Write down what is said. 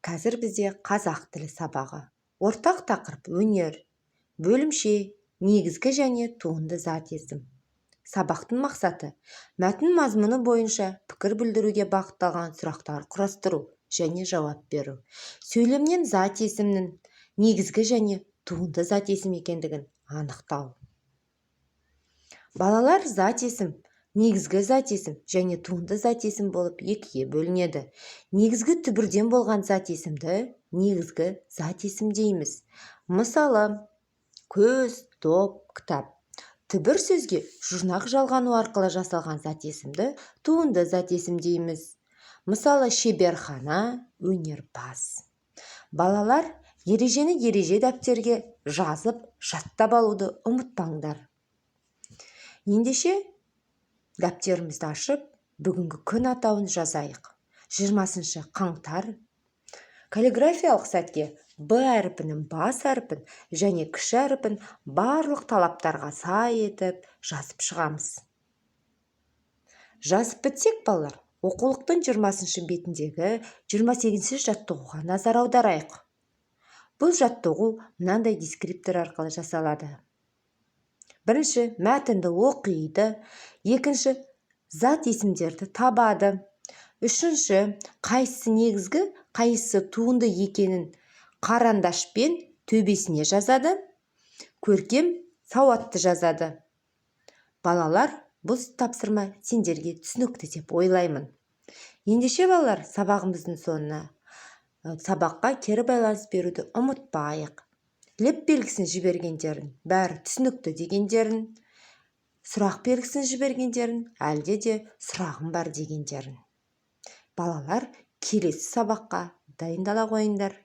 Қазір бізде қазақ тілі сабағы. Ортақ тақырып: өнер, бөлімше, негізгі және туынды зат есім. Сабақтың мақсаты: мәтін мазмұны бойынша пікір білдіруге бағытталған сұрақтар құрастыру және жауап беру, сөйлемнен зат есімнің негізгі және туынды зат есім екендігін анықтау. Балалар, зат есім негізгі зат есім және туынды зат есім болып екіге бөлінеді. Негізгі түбірден болған зат есімді негізгі зат есім дейміз. Мысалы, көз, доп, кітап. Түбір сөзге жұрнақ жалғану арқылы жасалған зат есімді туынды зат есім дейміз. Мысалы, шеберхана, өнерпаз. Балалар, ережені ереже дәптерге жазып, жаттап алуды ұмытпаңдар. Ендеше, дәптерімізді ашып, бүгінгі күн атауын жазайық: 20 қаңтар. Каллиграфиялық сәтке Б әрпінің бас әрпін және кіші әрпін барлық талаптарға сай етіп жазып шығамыз. Жазып бітсек, балалар, оқулықтың 20-бетіндегі 28 жаттығуға назар аударайық. Бұл жаттығу мынандай дескриптор арқылы жасалады: бірінші, мәтінді оқиды; екінші, зат есімдерді табады; үшінші, қайсысы негізгі, қайсысы туынды екенін қарандашпен төбесіне жазады, көркем сауатты жазады. Балалар, бұл тапсырма сендерге түсінікті деп ойлаймын. Ендеше, балалар, сабағымыздың соңына сабаққа кері байланыс беруді ұмытпайық: леп белгісін жібергендерін, бәрі түсінікті дегендерін, сұрақ белгісін жібергендерін, әлде де сұрағым бар дегендерін. Балалар, келесі сабаққа дайындала қойыңдар.